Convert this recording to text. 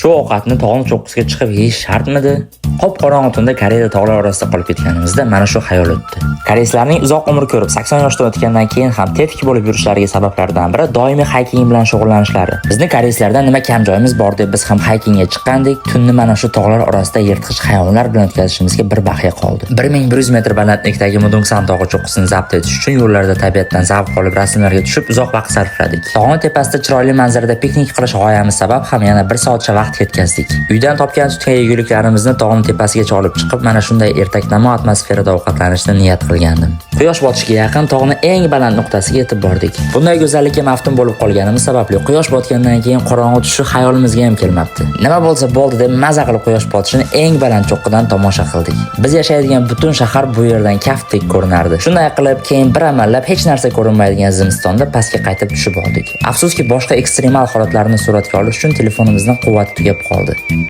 Shu ovqatni tog'ni cho'qqisiga chiqib yeyish shartmidi? Qop qorong'i tunda Koreyada tog'lar orasida qolib ketganimizda mana shu xayol o'tdi. Koreyslarning uzoq umr ko'rib, 80 yoshdan o'tgandan keyin ham tetik bo'lib yurishlariga sabablardan biri doimiy hiking bilan shug'ullanishlari. Bizni koreyslardan nima kam joyimiz bor deb biz ham hikingga chiqqandik. Tunni mana shu tog'lar orasida yirtqich hayvonlar bilan o'tkazishimizga bir baxya qoldi. 1100 metr balandlikdagi Mudungsan tog'i cho'qqisini zabt etish uchun yo'llarda tabiatdan zavq olib, rasmlarga tushib, uzoq vaqt sarfladik. Tog'ning tepasida chiroyli manzarada piknik qilish g'oyamiz sabab ham yana bir soatcha vaqt ketkazdik. Uydan topgan tutgan yeguliklarimizni tog'ning tepasigacha olib chiqib, mana shunday ertaknamo atmosferada ovqatlanishni niyat qilgandim. Quyosh botishiga yaqin tog'ning eng baland nuqtasiga yetib bordik. Bunday go'zallikka maftun bo'lib qolganimiz sababli quyosh botgandan keyin qorong'u tushishi xayolimizga ham kelmabdi. Nima bo'lsa bo'ldi deb maza qilib quyosh botishini eng baland cho'qqidan tomosha qildik. Biz yashaydigan butun shahar bu yerdan kaftdek ko'rinardi. Shunday qilib, keyin bir amallab hech narsa ko'rinmaydigan zimistonda pastga qaytib tushib oldik. Afsuski, boshqa ekstremal holatlarni suratga olish uchun telefonimizning quvvati tugab qoldi.